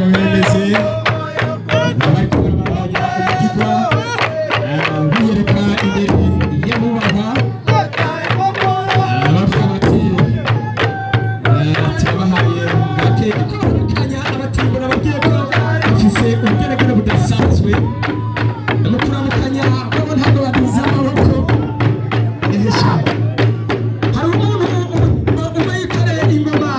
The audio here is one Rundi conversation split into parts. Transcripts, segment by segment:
Niko bimeze, bariko barabandanya umugigwa biyereka imbere y'abubahwa, bavuga bati turabahaye gake kuko baramukanya abatimbo nababwiye ko bafise ubugeregere budasanzwe mu kuramukanya bobo ntabwo baduza amaboko. Ehesha hari umuntu umwe yikoreye ingoma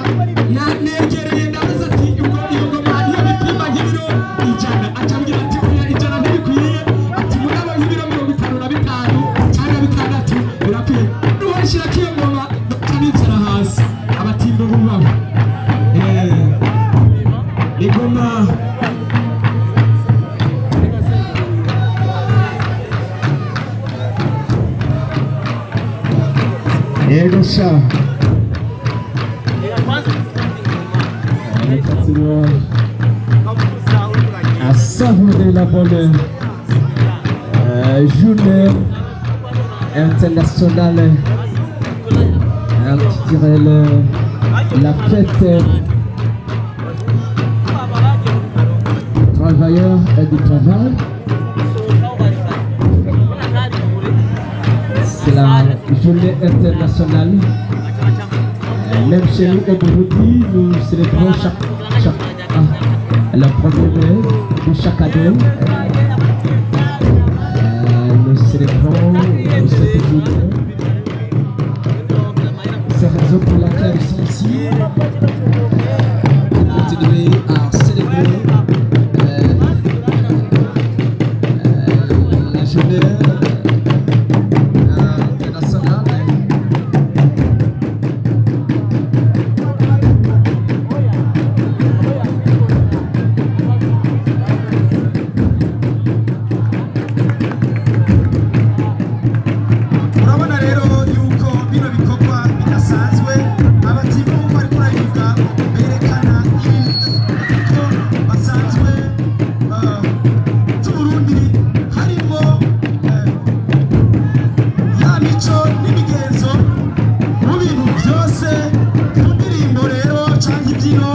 negereye ndabaza ati ubwo iyo ngoma niyo bipima nk'ibiro 100, acambwira ati oya 100 ntibikwiye, ati mugabo nk'ibiro 55 cyangwa 6 birakwiye. Nuwashyirako iyo ngoma ndaca nicara hasi. Abatimbo bubahwe. Ingoma yego sha. Continuons à savourer la bonne journée internationale, je dirais la fête des travailleurs et du travail. C'est la journée internationale. Même chez nous au Burundi, nous célébrons chaque le 1er mai de chaque année. Nous célébrons cette journée. C'est la raison pour laquelle nous sommes ici, pour continuer à célébrer la journée internationale. Urabona rero yuko bino bikorwa bidasanzwe, abatimbo uko bariko barabivuga berekana ibintu ko basanzwe z'Uburundi, harimo ya mico n'imigenzo mu bintu byose. Mu ndirimbo rero canke imbyino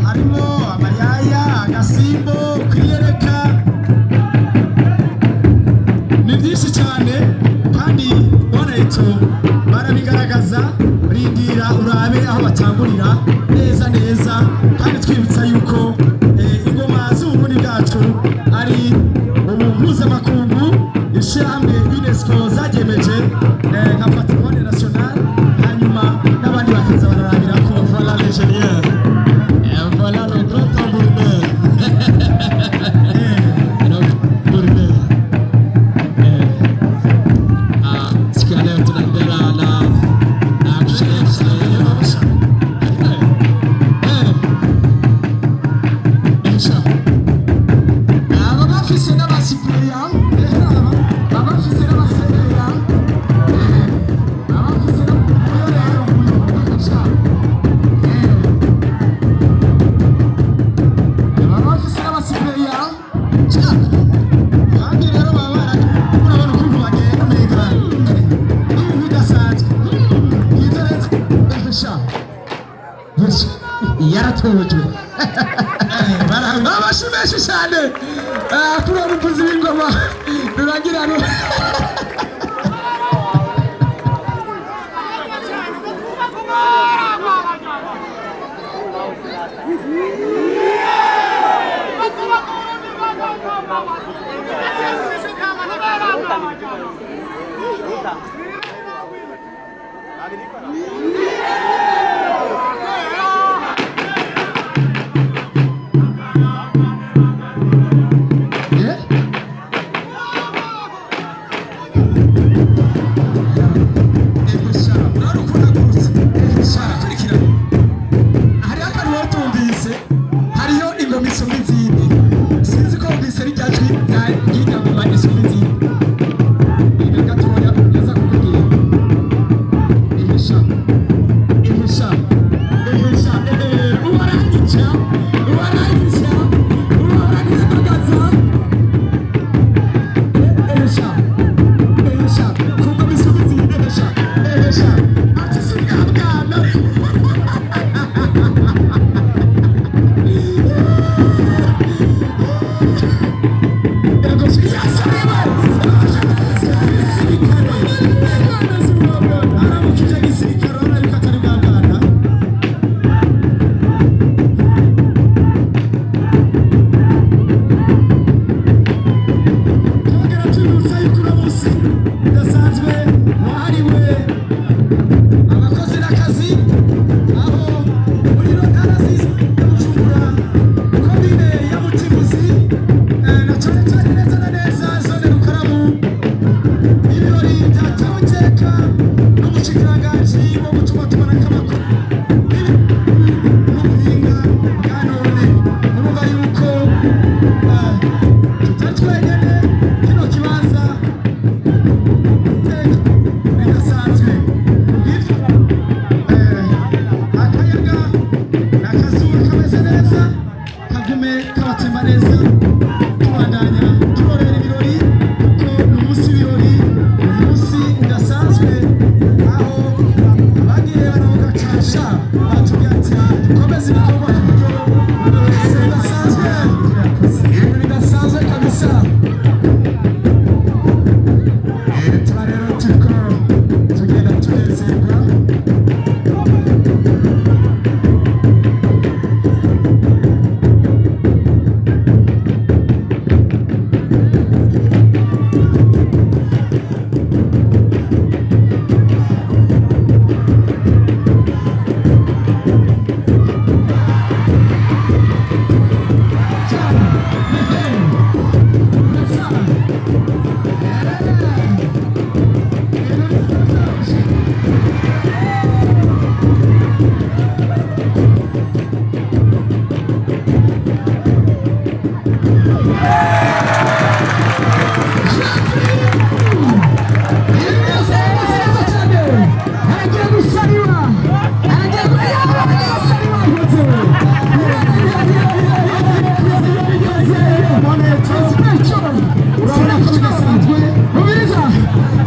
harimo amayaya, agasimbo, kwiyereka, ni byinshi cyane kandi boneto barabigaragaza. Rindira urabe aho batangurira neza neza, kandi twibutsa yuko ingoma z'Uburundi bwacu ari ubu mpuzamakungu, ishyirahamwe UNESCO zagemeje nka patrimoine national, hanyuma n'abandi bakaza bararabira ko. Voilà l'ingénieur. Et voilà le grand tambourineur. Le tambourineur. Siku ya leo tunaendelea na kusherehekea. Aba bafise n'abasipuliya, baba bafise n'abasereya, baba bafise n'uyu rero uyu. Baba bafise n'abasipuliya. Kandi rero baba urabona ukuntu bagenda umenga n'ibintu bidasanzwe. Yaratojwe amashyi menshi cyane kuri uwo muvuzi w'ingoma rurangirano. Tutari twenyene kino kibanza bidasanzwe kubw'ivyo akayaga n'akazuba kameze neza kagume kabatemba neza tubandanya turorera ibirori kuko ni umunsi w'ibirori, ni umunsi udasanzwe aho abagiye baronka casha batubwira ati dukomeze ibikorwa ku buryo bidasanzwe, Ibintu bidasanzwe kabisa. Tuba rero turiko tugenda tunezerwa.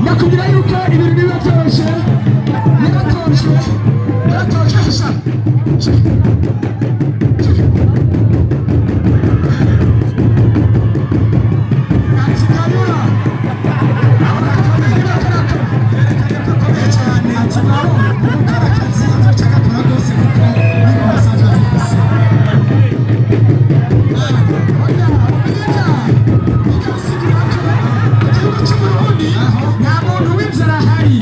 Nakubwira yuko ibintu biba byoroshye, naratoroshe, naratoroshe sha. Ati yerekanye ko akomeye cyane ati nabo mu gukora akazi ibyo nshaka akora rwose kuko nibo basanzwe bazifise. Nta muntu w'inzara ahari,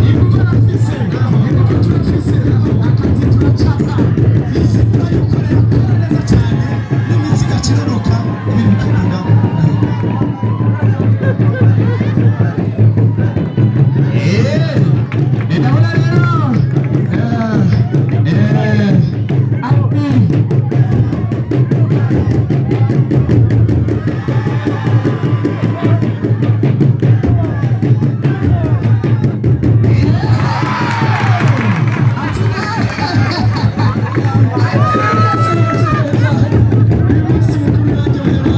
imbuto arafise, imbuto turafise, akazi turacapa. Bisigura yuko rero akora neza cyane n'imitsi igaciranuka ibintu bikagenda. Ndabona rero ati Uyu munsi mukuru uraryohera,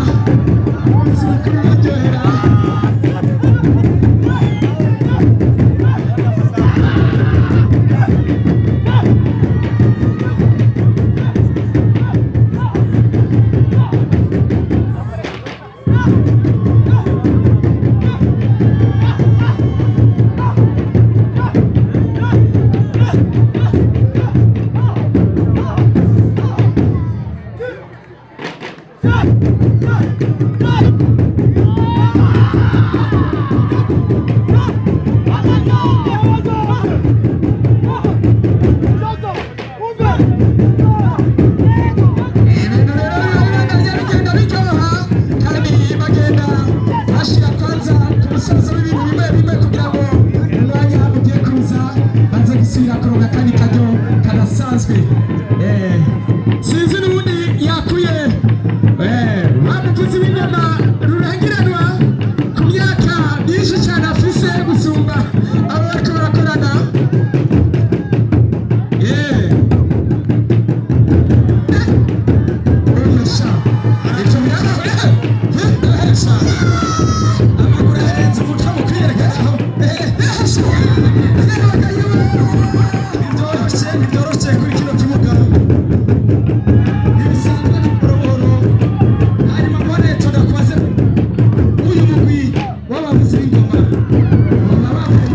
umunsi mukuru uraryohera. Ibintu rero birabandanya bigenda biryoha kandi bagenda bashira kwanza ku musozo w'ibintu bimwe bimwe kugira ngo umwanya ugiye kuza baze gusubira kuronka akandi karyo kadasanzwe. Sinzi n'ubundi yakuye wa muvuzi w'ingoma rurangiranwa ku myaka myinshi cyane afise gusumba abo bariko barakorana. Amaguru arenze umuco mu kwiyerekana ntibyoroshye, ntibyoroshye kuri kino kibuga ntibisanzwe buhoro buhoro. Hanyuma mbone tudakubaze uyu mugwi w'abavuzi b'ingoma baba bavuye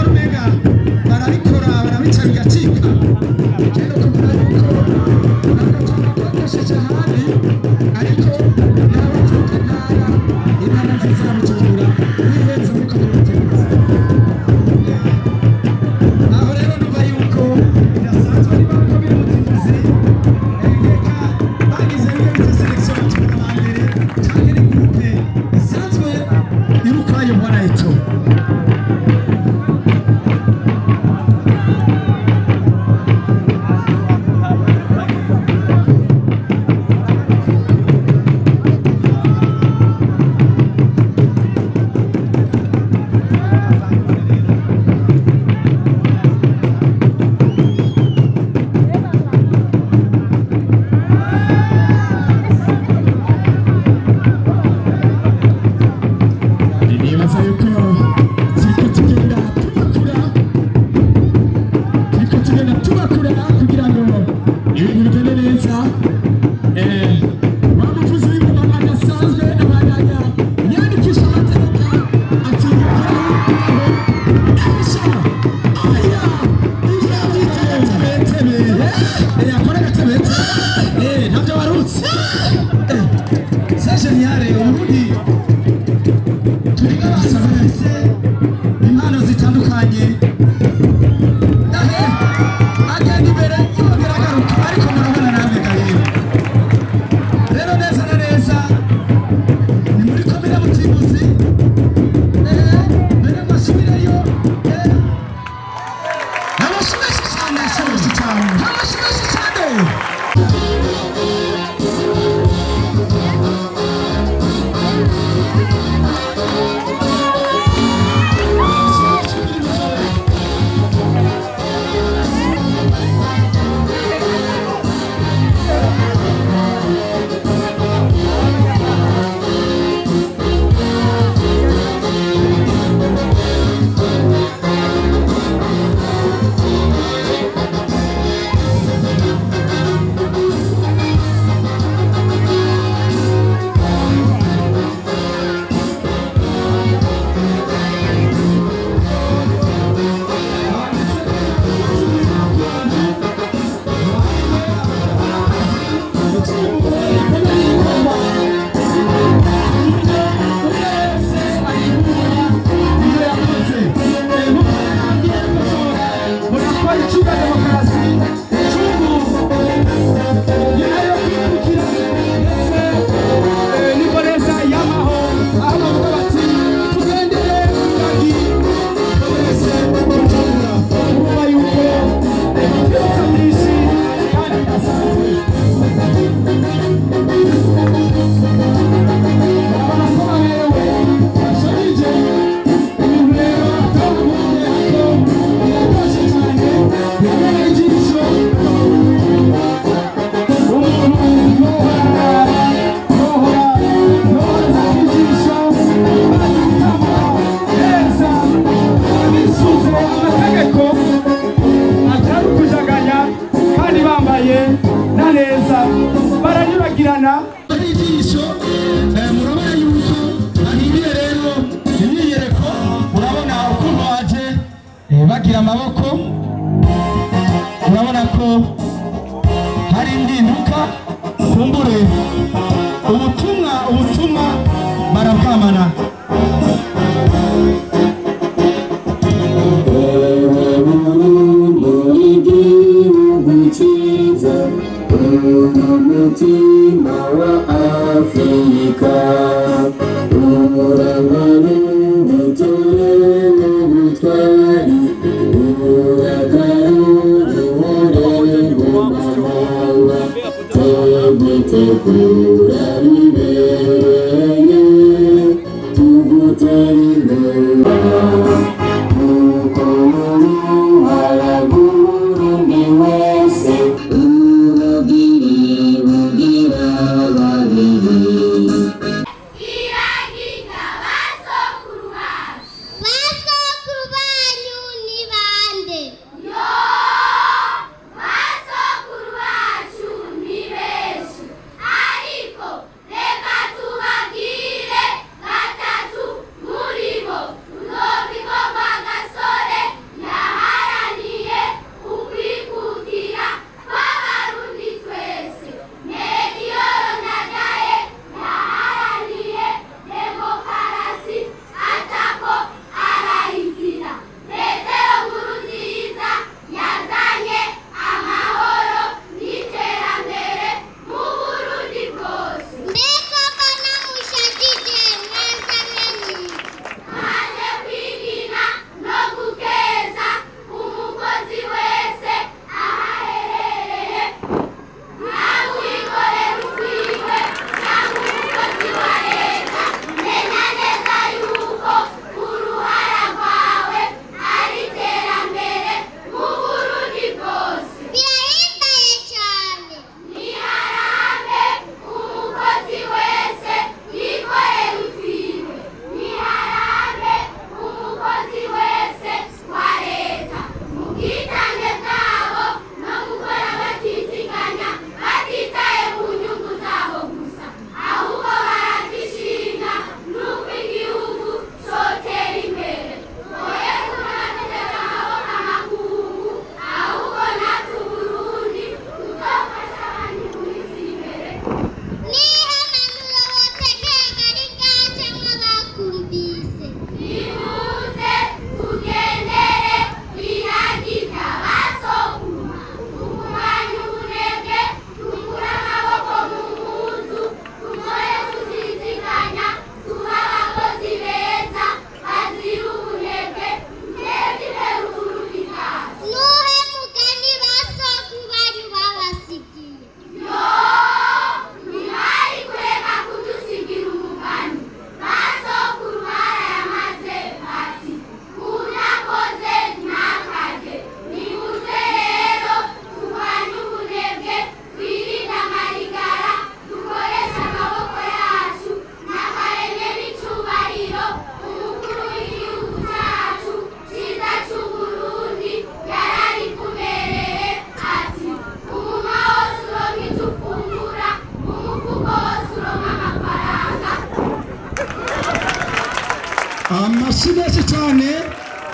umenga barabikora barabica bigacika. Aho rero numva yuko bidasanzwe niba ko biri umutifuzi reka bagize bimwe bita selection batubona ba mbere canke ni groupe isanzwe iri ukwayo mbona eto. Imana ijisho. Murabona yuko bahiriye rero imyiyereko, murabona ukuntu baje bagira amaboko, murabona ko hari impinduka. Kumbure ubutumwa barabwamana. Umutima wa Afrika urangwa n'ubutore n'ubutwari, urakaruhore mu mahanga, tugutegura bibereye, tugutera inkunga kuko uruhara rw'Uburundi wese ubugiri bugira babiri. Iragita basokuru bacu. Basokuru banyu ni bande? Yo! Basokuru bacu ni benshi, ariko reka tubabwire batatu muri bo. Rudoviko Rwagasore yaharaniye ukwikukira kw'Abarundi twese. Melchior Ndadaye yaharaniye demokarasi atako arayizira. Petero Nkurunziza yazanye amahoro n'iterambere mu Burundi bwose. Mbega mbona mushajije, mwazanye n'iki? Twaje kwigina no gukeza umukozi wese aho aherereye, yaba uwikorera utwiwe cyangwa umukozi wa leta. Menya neza yuko uruhara rwawe ari iterambere mu Burundi bwose. Birahimbaye cyane. Niharambe umukozi wese yikorera utwiwe, niharambe umukozi wese wa leta. Mu bwitange bwabo no gukora batiziganya, batitaye ku nyungu zabo gusa, ahubwo baragishinga n'uko igihugu cotera imbere. Twoye kuratera amaboko amakungu, ahubwo natwe Uburundi tuzofasha abandi mu minsi imbere. Nihe mpanuro wotegera abari ngaha cyangwa bakumvise? Nimuze tugendere iragi rya basokuru, tukurwanye ubunebwe, dukure amaboko mu mpuzu, dukore tutiziganya, tube abakozi beza bazira ubunebwe, duteze imbere Uburundi bwacu. Nuhe mugani basokuru banyu babasigiye? Yo! Ntibari kureka kudusigira umugani. Basokuru barayamaze bati: "Udakoze ntakarye." Nimuze rero turwanye ubunebwe, twirinde amarigara, dukoreshe amaboko yacu n'akarenge n'icubahiro. Umukuru w'igihugu cyacu cyiza cy'Uburundi yarabitumereye ati: "Umunwa wose uronka icyo ufungura, umufuko wose uronka amafaranga." Amashyi menshi cyane.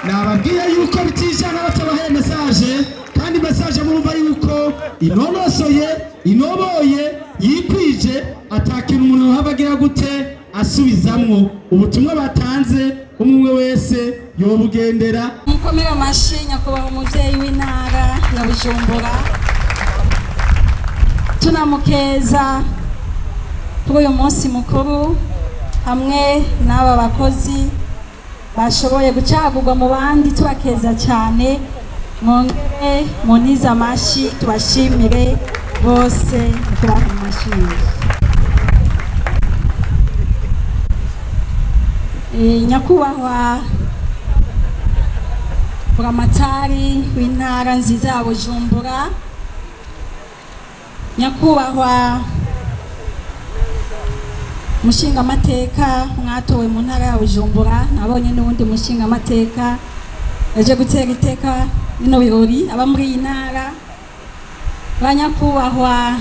Nababwiye yuko bitijana batabahaye message, kandi message murumva yuko inonosoye, inoboye, yikwije, atakintu umuntu haba agira gute asubizamwo. Ubutumwa batanze umwe wese yobugendera. Mukomere amashyi nyakubahwa umubyeyi w'intara ya Bujumbura, tunamukeza kuri uyu munsi mukuru hamwe n'aba bakozi bashoboye gucagurwa mu bandi. Tubakeza cyane, mwongere munize amashyi, tubashimire bose, tubaha amashyi menshi. Nyakubahwa buramatari w'intara nziza ya Bujumbura, nyakubahwa mushingamateka mwatowe mu ntara ya Bujumbura, nabonye n'uwundi mushingamateka yaje gutera iteka bino birori aba muri iyi ntara, ba nyakubahwa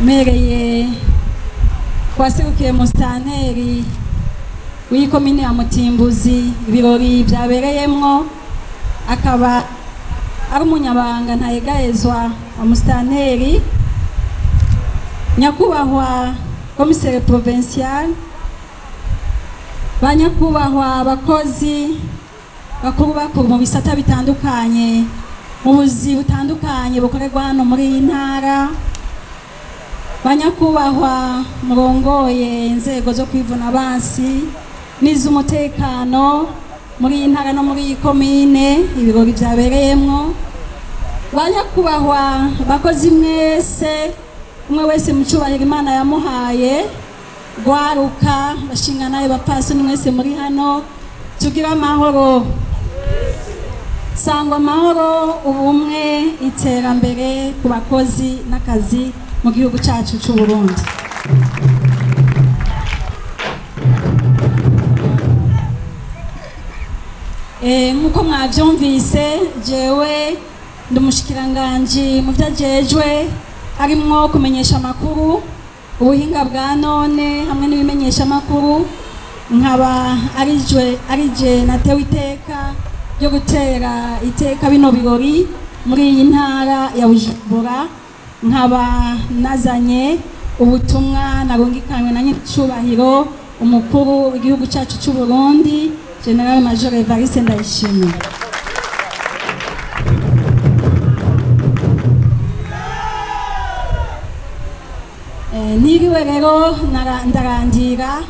Mpereye kwaserukiye musitanteri w'ikomine ya Mutimbuzi, ibirori byabereyemwo, akaba ari umunyabanga ntayegayezwa wa musitanteri, nyakubahwa commissaire provincial, ba nyakubahwa abakozi bakuru bakuru mu bisata bitandukanye, mu buzi butandukanye bukorerwa hano muri iyi ntara, ba nyakubahwa murongoye inzego zo kwivuna abansi n'iz'umutekano muri iyi ntara no muri iyi komine, ibirori byabereyemwo, ba nyakubahwa bakozi mwese, umwe wese mu cyubahiro Imana yamuhaye, gwaruka bashinga nayo bapfasoni mwese muri hano, tugira amahoro, sangwa amahoro, ubumwe, iterambere ku bakozi n'akazi mu gihugu cyacu cy'u Burundi. Nk'uko mwavyumvise, jewe ndi umushikiranganji mu vyajejwe harimwo kumenyesha amakuru, ubuhinga bwa none hamwe n'ibimenyesha amakuru, nkaba arije natewe iteka ryo gutera iteka bino birori muri iyi ntara ya Bujumbura, nkaba nazanye ubutumwa narungikanywe na nyiricubahiro umukuru w'igihugu cyacu cy'u Burundi, General Major Evariste Ndayishimiye. Niriwe rero ndarandira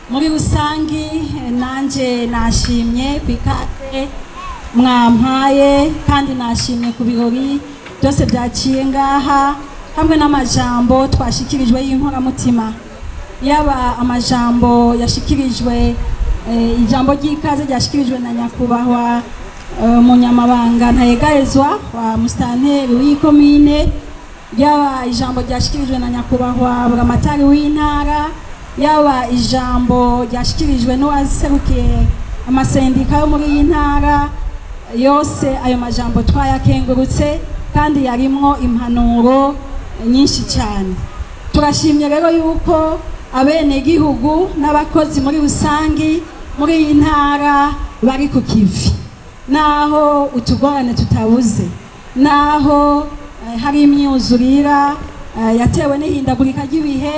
muri rusangi, nanje nashimye kwikaze mwampaye, kandi nashimye ku birori byose byaciye ngaha, hamwe n'amajambo twashikirijwe y'inkoramutima, yaba amajambo yashikirijwe, ijambo ry'ikaze ryashikirijwe na nyakubahwa munyamabanga ntayegayezwa wa musitanteri w'ikomine, yaba ijambo ryashikirijwe na nyakubahwa buramatari w'intara, yaba ijambo ryashikirijwe n'uwaserukiye amasendika yo muri iyi ntara, yose ayo majambo twayakengurutse kandi yarimwo impanuro nyinshi cyane. Turashimye rero yuko abenegihugu n'abakozi muri rusangi muri iyi ntara bari ku kivi, naho utugorane tutabuze, naho hari imyuzurira yatewe n'ihindagurika ry'ibihe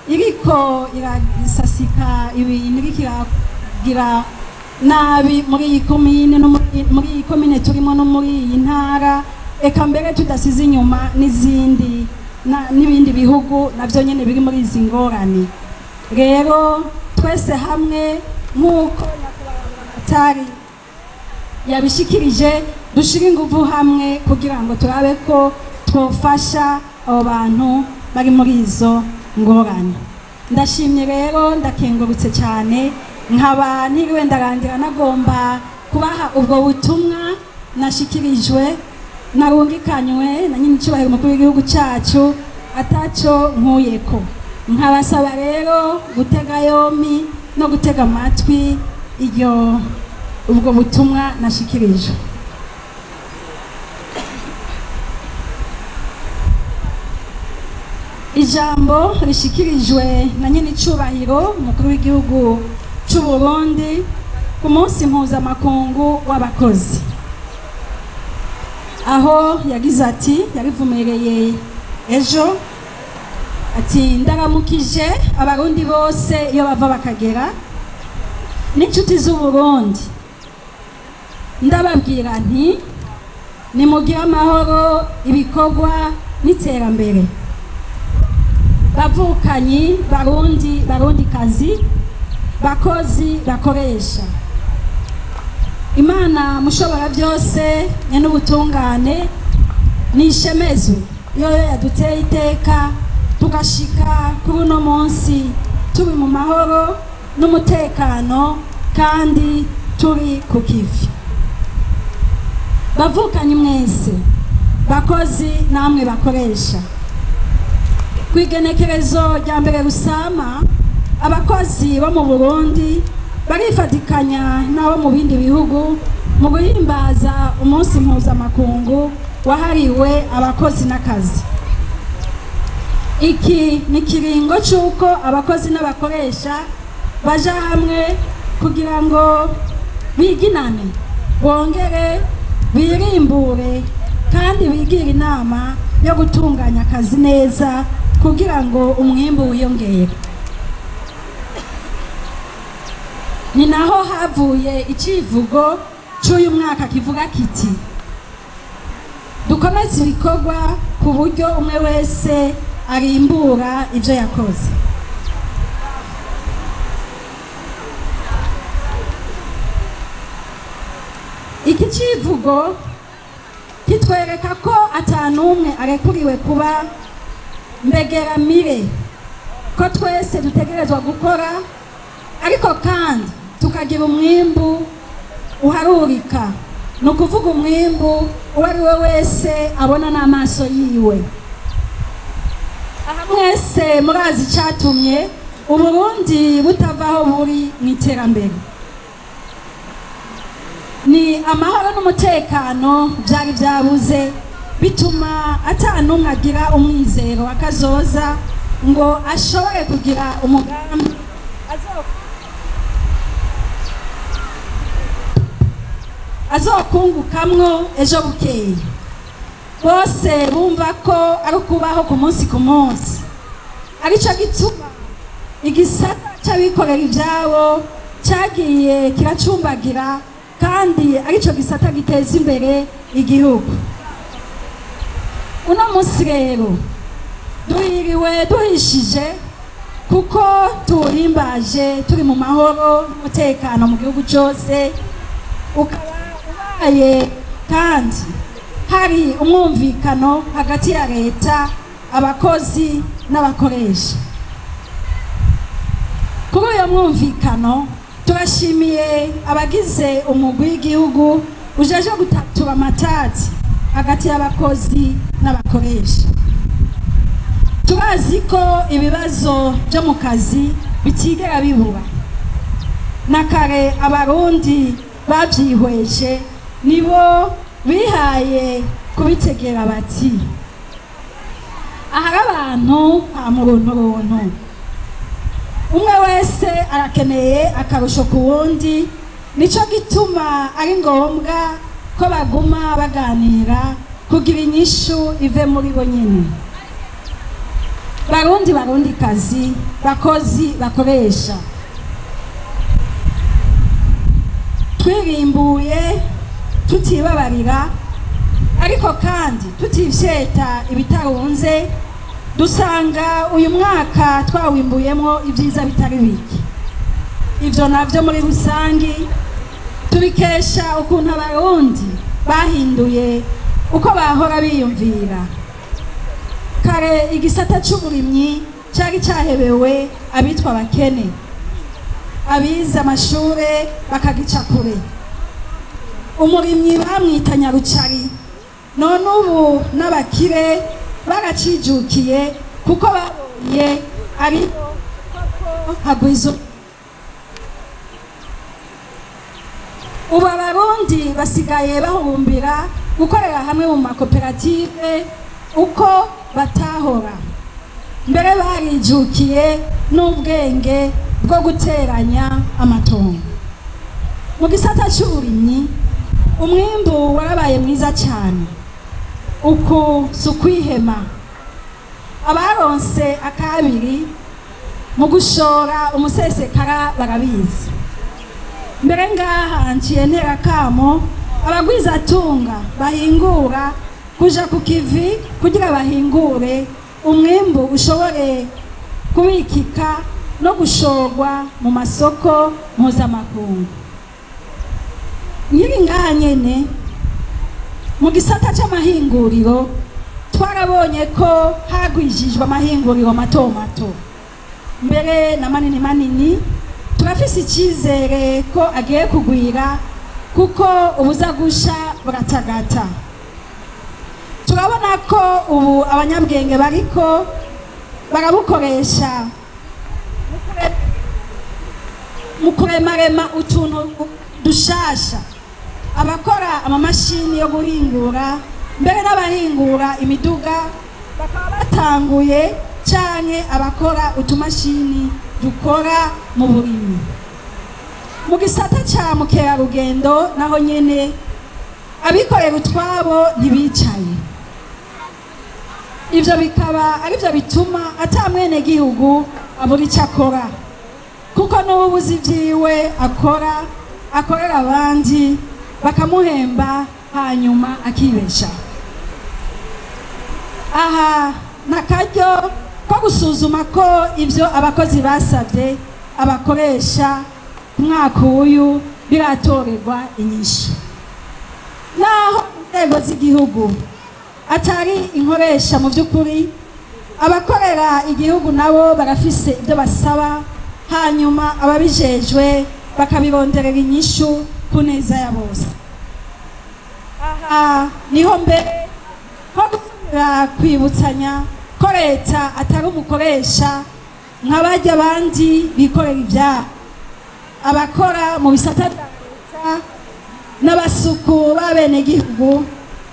iriko irasasika ibintu, iriko iragira nabi muri iyi komine no muri iyi komine turimo no muri iyi ntara, eka mbere tudasize inyuma n'izindi n'ibindi bihugu navyo nyene biri muri izi ngorane. Rero twese hamwe nk'uko nyakubahwa yabishikirije, dushire inguvu hamwe kugira ngo turabe ko twofasha abo bantu bari muri izo ngorane. Ndashimye rero, ndakengurutse cyane, nkaba ntiriwe ndarangira, nagomba kubaha ubwo butumwa nashikirijwe narungikanywe na nyiricubahiro umukuru w'igihugu cyacu ataco nkuyeko. Nkabasaba rero gutega yompi no gutega amatwi iryo ubwo butumwa nashikirijwe. Ijambo rishikirijwe na nyiricubahiro umukuru w'igihugu cy'u Burundi ku munsi mpuzamakungu w'abakozi, aho yagize ati, yarivumereye ejo ati: ndaramukije abarundi bose iyo bava bakagera n'inshuti z'u Burundi, ndababwira nti nimugire amahoro, ibikorwa n'iterambere. Bavukanyi barundi, barundikazi, bakozi, bakoresha, Imana mushobora byose n'ubutungane nishemezwe iyo yaduteye iteka tugashika kuri uno munsi turi mu mahoro n'umutekano kandi turi ku kivi. Bavukanye mwese, bakozi namwe bakoresha, kwigenekerezo rya mbere rusama abakozi bo mu Burundi barifatikanya n'abo mu bindi bihugu mu guhimbaza umunsi mpuzamakungu wahariwe abakozi n'akazi. Iki ni kiringo cy'uko abakozi n'abakoresha baja hamwe kugira ngo biginane, bongere birimbure kandi bigire inama yo gutunganya akazi neza kugira ngo umwimbu wiyongere. Ni naho havuye icivugo cy'uyu mwaka kivuga kiti: dukomeze ibikorwa ku buryo umwe wese arimbura ibyo yakoze. Iki civugo kitwereka ko atanumwe arekuriwe kuba mbegeramire, ko twese dutegerezwa gukora ariko kandi tukagira umwimbu uharurika, ni ukuvuga umwimbu uwo ari we wese abona n'amaso yiwe. Aha mwese murazi icyatumye Uburundi butavaho buri mu iterambere. Ni amahoro n'umutekano byari byabuze, bituma atanumwe agira umwizero akazoza ngo ashobore kugira umugambi azokungukamwo ejo bukeye. Bose bumva ko ari ukubaho ku munsi ku munsi, arico gituma igisata c'abikorera ivyabo cyagiye kiracumbagira, kandi arico gisata giteza imbere igihugu. Uno munsi rero duhiriwe duhishije kuko tuhimbaje turi mu mahoro n'umutekano mu gihugu cyose, ukaba ubaye kandi hari umwumvikano hagati ya leta, abakozi n'abakoresha. Kuri uyo mwumvikano turashimiye abagize umugwi w'igihugu ujeje gutatura amatati hagati y'abakozi n'abakoresha. Turazi ko ibibazo byo mu kazi bitigera bibura. Na kare Abarundi babyihweje nibo bihaye kubitegera bati: ahari abantu nta murunturuntu, umwe wese arakeneye akarusho ku wundi. Nico gituma ari ngombwa ko baguma baganira kugira inyishu ive muri bo nyene. Barundi, barundi kazi, bakozi, bakoresha, twirimbuye tutibabarira ariko kandi tutifyeta ibitarunze, dusanga uyu mwaka twawimbuyemo ibyiza bitari bike. Ivyo navyo muri rusangi tubikesha ukuntu Abarundi bahinduye uko bahora biyumvira. Kare igisata c'uburimyi cari cahebewe abitwa abakene, abize amashure bakagica kure. Umurimyi bamwita nyarucari, none ubu n'abakire baracijukiye kuko babonye ari hagwiza. Ubu Abarundi basigaye bahurumbira gukorera hamwe mu makoperative uko batahora. Mbere barijukiye n'ubwenge bwo guteranya amatongo. Mu gisata c'uburimyi umwimbu warabaye mwiza cyane. Uku si ukwihema, abaronse akabiri mu gushora umusesekara barabizi. Mbere ngaha nciye ntera kamo abagwizatunga bahingura kuja ku kivi kugira bahingure umwimbu ushobore kubikika no gushorwa mu masoko mpuzamakungu. Nkiri ngaha nyene mu gisata c'amahinguriro twarabonye ko hagwijijwe amahinguriro mato mato mbere na manini manini. Turafise icyizere ko agiye kugwira kuko ubuzagusha buratagata. Turabona ko ubu abanyabwenge bariko barabukoresha mu kuremarema utuntu dushasha, abakora amamashini yo guhingura mbere n'abahingura imiduga bakaba batanguye canke abakora utumashini dukora mu burimyi. Mu gisata ca mukerarugendo naho nyene abikorera utwabo ntibicaye. Ivyo bikaba arivyo bituma ata mwenegihugu abura ico akora, kuko n'ubuzi vyiwe akora akorera abandi bakamuhemba hanyuma akibesha. Aha nakaryo ko gusuzuma ko ivyo abakozi basavye abakoresha mwaka uyu biratorerwa inyishu. Naho inzego z'igihugu atari inkoresha mu by'ukuri, abakorera igihugu nabo barafise ibyo basaba, hanyuma ababijejwe bakabironderera inyishu ku neza ya bose. Aha niho mbere ho gusubira kwibutsanya ko leta atari umukoresha nk'abajya abandi bikorera ibyaha. Abakora mu bisata bya leta n'abasuku b'abenegihugu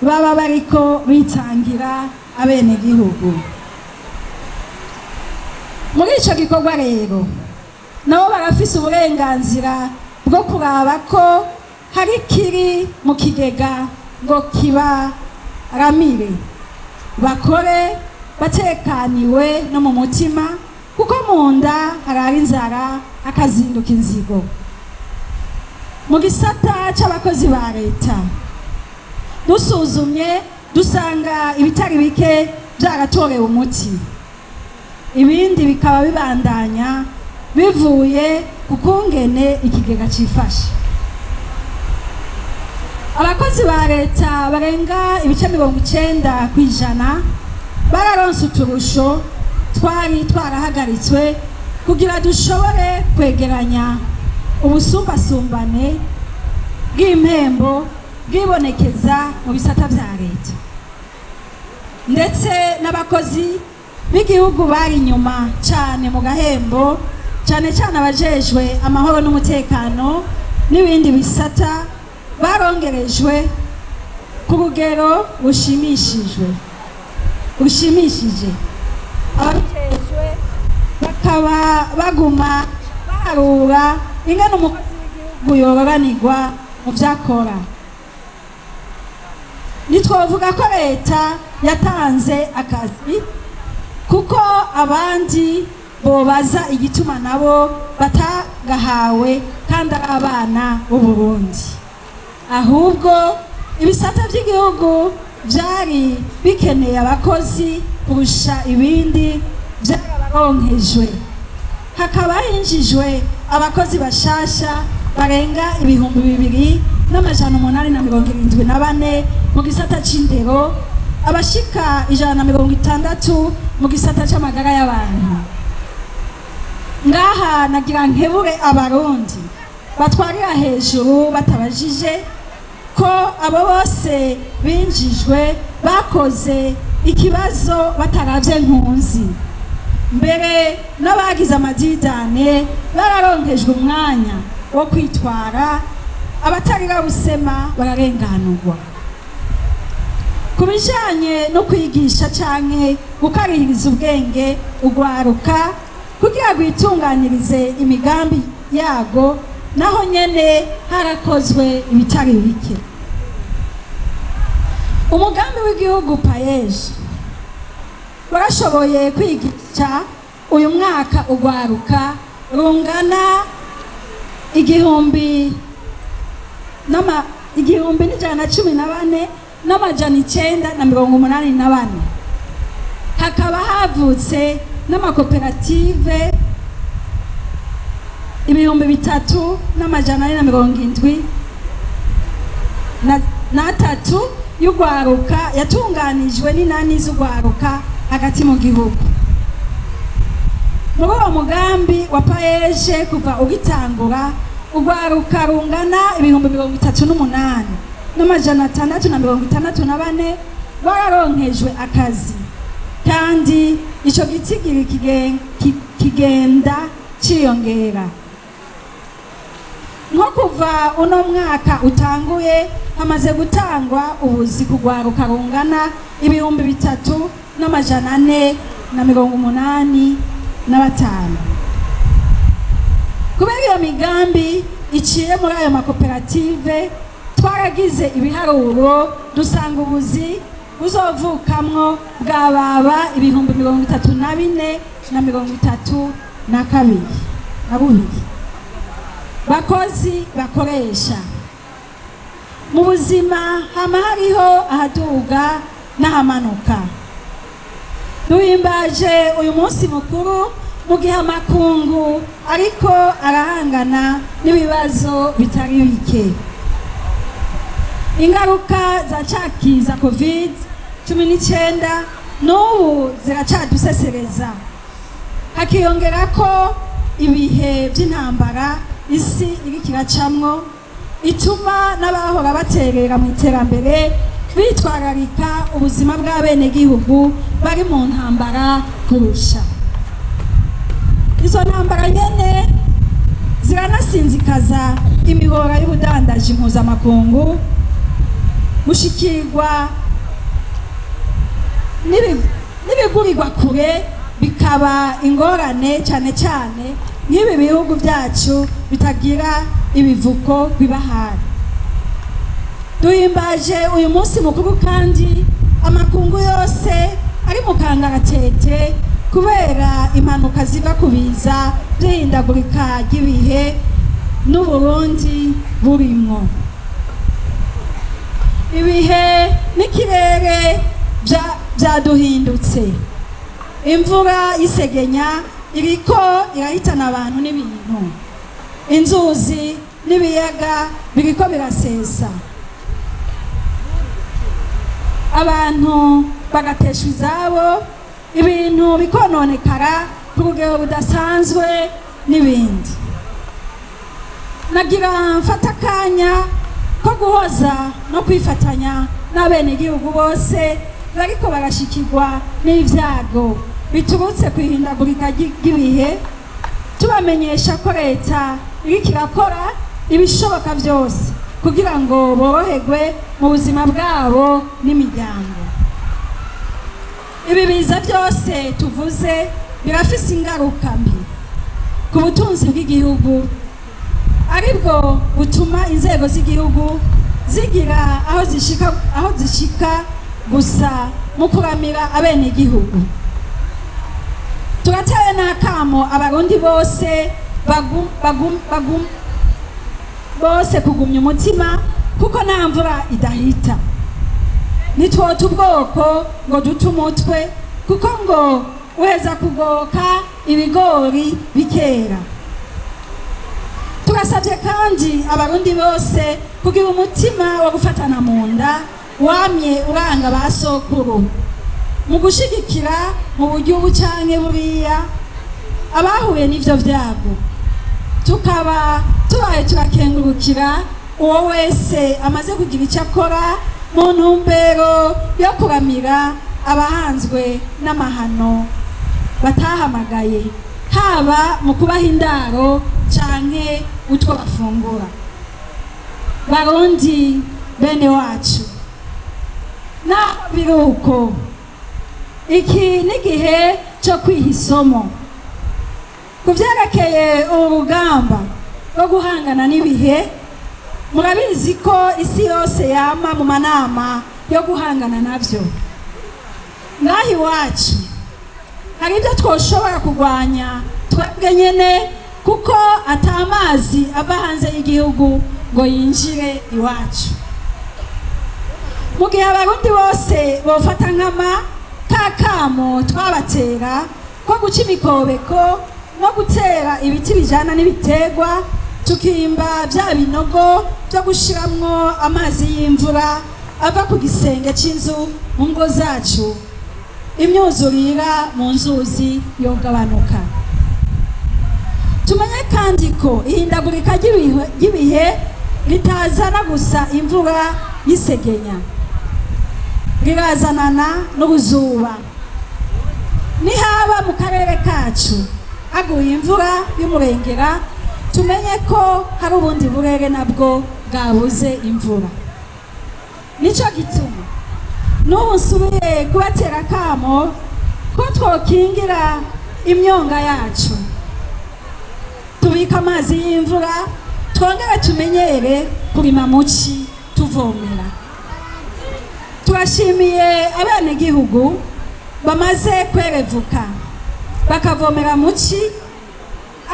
baba bariko bitangira abenegihugu. Muri ico gikorwa rero nabo barafise uburenganzira bwo kuraba ko hari kiri mu kigega ngo kibaramire, bakore batekaniwe no mu mutima, kuko mu nda harara inzara hakazinduka inzigo. Mu gisata c'abakozi ba leta dusuzumye dusanga ibitari bike byaratorewe umuti, ibindi bikaba bibandanya bivuye ku kungene ikigega cifashe. Abakozi ba leta barenga ibice 90% bararonse uturusho twari twarahagaritswe kugira dushobore kwegeranya ubusumbasumbane bw'impembo bwibonekeza mu bisata vya leta. Ndetse n'abakozi b'igihugu bari inyuma cane mu gahembo, cane cane abajejwe amahoro n'umutekano n'ibindi bisata barongerejwe ku rugero rushimishije. Ababijejwe bakaba baguma baharura ingene umukozi w'igihugu yororanirwa mu vyakora. Nitwovuga ko leta yatanze akazi kuko abandi bobaza igituma nabo batagahawe kandi ari abana b'u Burundi. Ahubwo ibisata by'igihugu byari bikeneye abakozi kurusha ibindi byarabaronkejwe, hakaba hinjijwe abakozi bashasha barenga 2874 mu gisata c'indero, abashika 160 mu gisata c'amagara y'abantu. Ngaha nagira nkebure abarundi batwarira hejuru batabajije ko abo bose binjijwe bakoze ikibazo bataravye nkunzi. Mbere n'abagize amadidane bararonkejwe umwanya wo kwitwara, abatarira busema bararenganurwa. Ku bijanye no kwigisha canke gukarihiriza ubwenge ugwaruka kugira rwitunganirize imigambi yago, naho nyene harakozwe ibitari bike. Umugambi w'igihugu PAEJ warashoboye kwigisha uyu mwaka ugwaruka rungana 1114 984. Hakaba havutse n'amakoperative 3473 y'ugwaruka yatunganijwe n'inani z'ugwaruka hagati mu gihugu. Muri uwo mugambi wa PAEJ kuva ugitangura ugwaruka rungana 38 664 bararonkejwe akazi, kandi ico gitigiri kigenda ciyongera. Nko kuva uno mwaka utanguye hamaze gutangwa ubuzi kugwaruka rungana 3400 2,085. Kubera iyo migambi iciye muri ayo makoperative, twaragize ibiharuro dusanga ubuzi buzovukamwo bwababa 34,032 na bubiri. Bakozi bakoresha mu buzima hama hariho ahaduga n'ahamanuka. Duhimbaje uyu munsi mukuru mu gihe amakungu ariko arahangana n'ibibazo bitari bike. Ingaruka za cakiza COVID-19 n'ubu ziracadusesereza, hakiyongera ko ibihe by'intambara isi iriko iracamwo ituma n'abahora baterera mu iterambere bitwararika ubuzima bw'abenegihugu bari mu ntambara kurusha. Izo ntambara nyene ziranasinzikaza imihora y'ubudandaji mpuzamakungu, gushikirwa n'ibigurirwa kure bikaba ingorane, cyane cyane nk'ibi bihugu byacu bitagira ibivuko bibahari. Duhimbaje uyu munsi mukuru kandi amakungu yose ari mu kangaratete kubera impanuka ziva ku biza by'ihindagurika ry'ibihe n'Uburundi burimwo. Ibihe n'ikirere byaduhindutse, imvura y'isegenya iriko irahitana abantu n'ibintu, inzuzi n'ibiyaga biriko birasesa, abantu bagateshwa izabo, ibintu bikononekara ku rugero rudasanzwe n'ibindi. Nagira mfata akanya ko guhoza no kwifatanya n'abenegihugu bose bariko barashikirwa n'ivyago biturutse ku ihindagurika ry'ibihe, tubamenyesha ko leta iriko irakora ibishoboka vyose kugira ngo boroherwe mu buzima bwabo n'imiryango. Ibi biza byose tuvuze birafise ingaruka mbi ku butunzi bw'igihugu, aribwo butuma inzego z'igihugu zigira aho zishika gusa mu kuramira abenegihugu. Turateye n'akamo abarundi bose bose kugumya umutima, kuko nta mvura idahita. Nitwota ubwoko ngo dute umutwe, kuko ngo uheza kugoka ibigori bikera. Turasabye kandi abarundi bose kugira umutima wo gufatana mu nda wamye uranga ba sokuru, mu gushigikira mu buryo ubu canke buriya abahuye n'ivyo vyago. Tukaba tubaye turakengurukira uwo wese amaze kugira icyo akora mu ntumbero yo kuramira abahanzwe n'amahano batahamagaye, haba mu kubaha indaro canke utwo bafungura. Barundi bene wacu, naho biruko iki n'igihe cyo kwiha isomo ku vyerekeye urugamba rwo guhangana n'ibihe. Murabizi ko isi yose yama mu manama yo guhangana navyo. Ngaho iwacu hari ibyo twoshobora kurwanya twebwe nyene, kuko atamazi ava hanze y'igihugu ngo yinjire iwacu. Mu gihe abarundi bose bofata nkama kakamo twabatera ko guca imikobeko no gutera ibiti bijana n'ibiterwa, tukimba bya binogo byo gushiramwo amazi y'imvura ava ku gisenge c'inzu mu ngo zacu, imyuzurira mu nzuzi yogabanuka. Tumenye kandi ko ihindagurika ry'ibihe ritazana gusa imvura y'isegenya, rirazanana n'ubuzuba. Nihaba mu karere kacu haguye imvura y'umurengera, tumenye ko hari ubundi burere nabwo bwabuze imvura. Nico gituma n'ubu nsubiye kubatera akamo ko twokingira imyonga yacu, tubika amazi y'imvura, twongere tumenyere kurima muci tuvomera. Turashimiye abenegihugu bamaze kwerevuka bakavomera muci,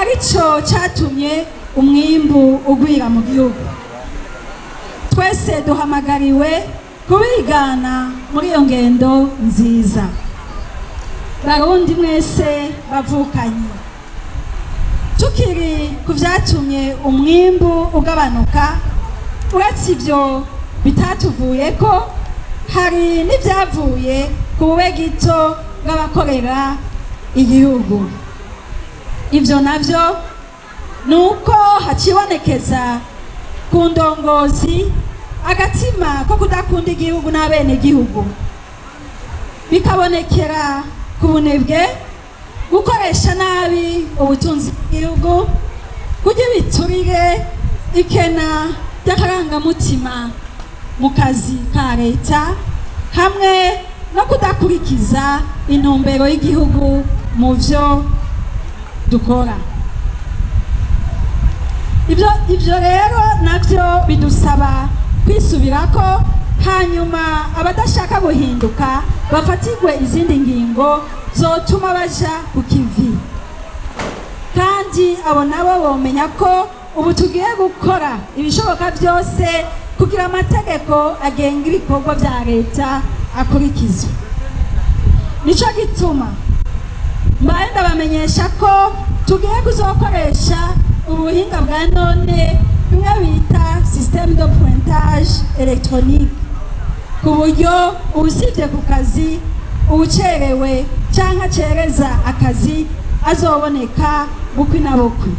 arico catumye umwimbu ugwira mu gihugu. Twese duhamagariwe kubigana muri iyo ngendo nziza. Barundi mwese bavukanye, tukiri ku vyatumye umwimbu ugabanuka, uretse ivyo bitatuvuyeko, hari n'ivyavuye ku bube gito bw'abakorera igihugu. Ivyo navyo nuko hacibonekeza ku ndongozi agatima ko kudakunda igihugu n'abenegihugu, bikabonekera ku bunebwe, gukoresha nabi ubutunzi bw'igihugu, kurya ibiturire, ikena ry'akarangamutima mu kazi ka leta, hamwe no kudakurikiza intumbero y'igihugu mu vyo dukora. Ivyo rero navyo bidusaba kwisubirako, hanyuma abadashaka guhinduka bafatirwe izindi ngingo zotuma baja ku kivi. Kandi abo nabo bomenya ko ubu tugiye gukora ibishoboka byose kugira amategeko agenga ibikorwa vya leta akurikizwe. Nico gituma mbaye ndabamenyesha ko tugiye kuzokoresha ubuhinga bwa none, bimwe bita système de pointage électronique, ku buryo uwusivye ku kazi, uwucerewe canke acereza akazi azoboneka bukwi na bukwi.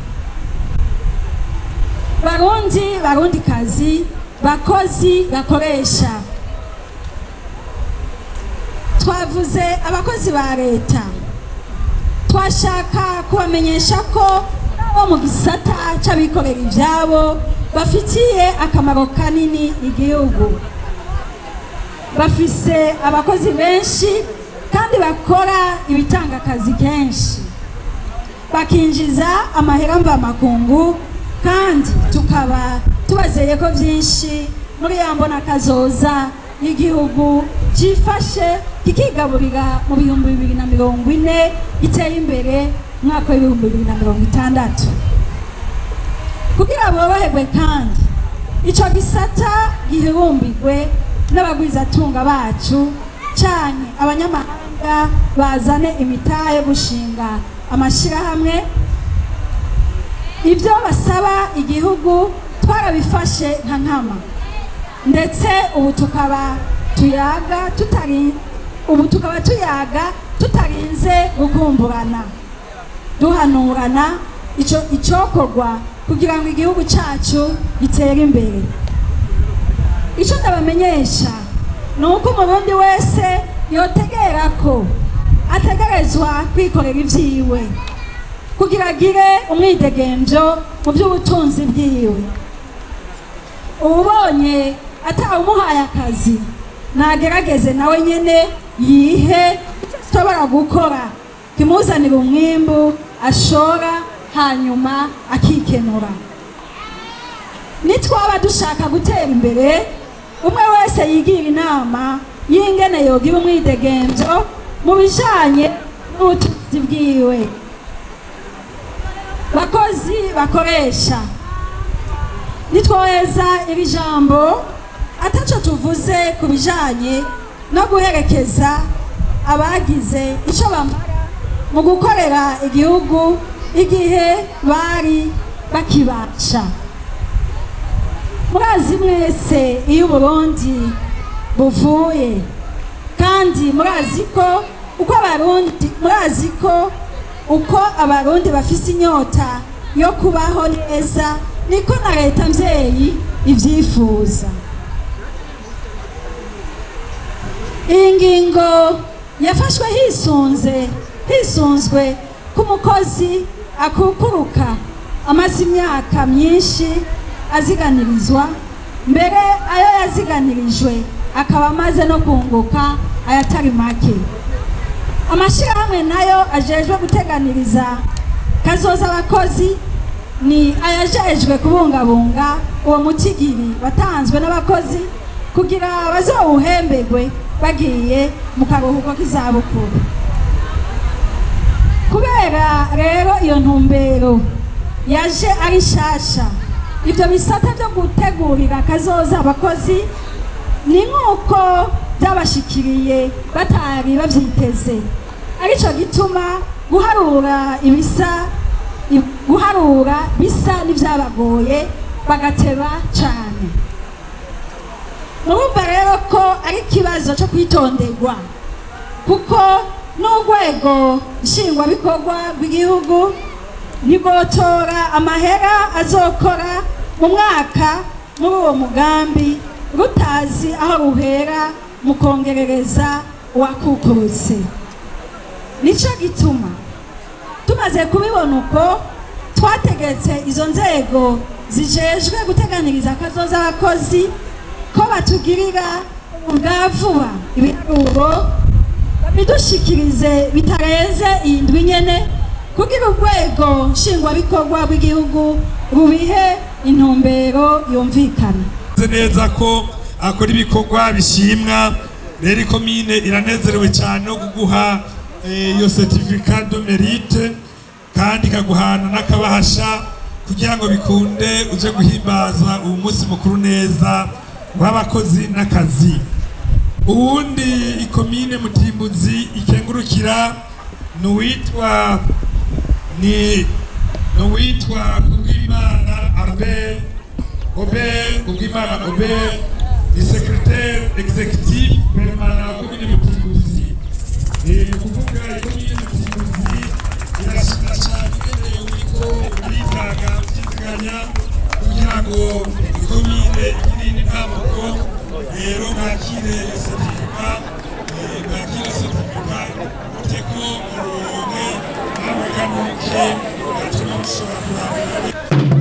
Barundi, Barundikazi, bakozi bakoresha, twavuze abakozi ba leta, twashaka kubamenyesha ko bo mu gisata c'abikorera ivyabo bafitiye akamaro kanini igihugu. Bafise abakozi benshi kandi bakora ibitanga akazi kenshi, bakinjiza amahera mvamakungu, kandi tukaba tubazeye ko vyinshi muri ya mbona kazoza y'igihugu cifashe kikigaburira mu 2040 giteye imbere mwaka w'ibihumbi bibiri na mirongo itandatu. Kugira boroherwe kandi ico gisata gihurumbirwe n'abagwizatunga bacu canke abanyamahanga bazane imitahe yo gushinga amashirahamwe, ivyo basaba igihugu twarabifashe nka nkama, ndetse ubu tukaba tuyaga tutarinze gukumburana, duhanurana icokorwa kugira ngo igihugu cacu gitere imbere. Ico ndabamenyesha ni uko umurundi wese yotegera ko ategerezwa kwikorera ivyiwe kugira agire umwidegemvyo mu vy'ubutunzi bwiwe. Uwubonye atawumuhaye akazi nagerageze nawe nyene yihe icyo ashobora gukora kimuzanira umwimbu ashora, hanyuma akikenura. Nitwaba dushaka gutera imbere, umwe wese yigira inama y'ingene yogira umwidegemvyo mu bijanye n'ubutunzi bwiwe. Bakozi bakoresha, nitwoheza iri jambo ataco tuvuze ku bijanye no guherekeza abagize ico bamara mu gukorera igihugu igihe bari bakibasha. Murazi mwese iyo Uburundi buvuye, kandi murazi ko uko Abarundi bafise inyota yo kubaho neza, niko na leta mvyeyi ivyifuza. Iyi ngingo yafashwe hisunzwe ku mukozi akukuruka amaze imyaka myinshi aziganirizwa, mbere ayo yaziganirijwe akaba amaze no kunguka ayatari make. Amashyirahamwe nayo ajejwe guteganiriza kazoza abakozi ni ayajejwe kubungabunga uwo mutigiri watanzwe n'abakozi kugira bazowuhembegwe bagiye mu karuhuko k'izabukuru. Kubera rero iyo ntumbero yaje ari nshasha, ibyo bisata byo gutegurira kazoza abakozi ni nk'uko byabashikiriye batari bavyiteze, arico gituma guharura bisa n'ivyabagoye bagateba cane. Murumva rero ko ari ikibazo cyo kwitonderwa, kuko n'urwego nshingwabikorwa rw'igihugu ntigotora amahera azokora mu mwaka muri uwo mugambi rutazi aho ruhera mu kongerereza uwakukurutse. Nico gituma tumaze kubibona uko twategetse izo nzego zijejwe guteganiriza kazoza abakozi ko batugirira bwa vuba ibiharuro babidushikirize bitarenze iyi ndwi nyene, kugira urwego nshingwabikorwa rw'igihugu rubihe intumbero yumvikana. Neza ko akora ibikorwa bishimwa. Rero ikomine iranezerewe cyane no kuguha iyo certificat de mérite, kandi ikaguhana n'akabahasha kugira ngo bikunde uje guhimbaza uwo munsi mukuru neza w'abakozi n'akazi. Uwundi ikomine Mutimbuzi ikengurukira nuwitwa Kubwimana Albert Robert Kubwimana Robert, ni secrétaire exécutif permanent wa komine Mutimbuzi. Ni kuvuga ikomine Mutimbuzi irashimira cyane ingene uriko uritanga ukiziganya kugira ngo ikomine igire intambuko. Rero mwakire iyo certificat, uteko muronke nawe kanuke gatuma mushobora kurangura.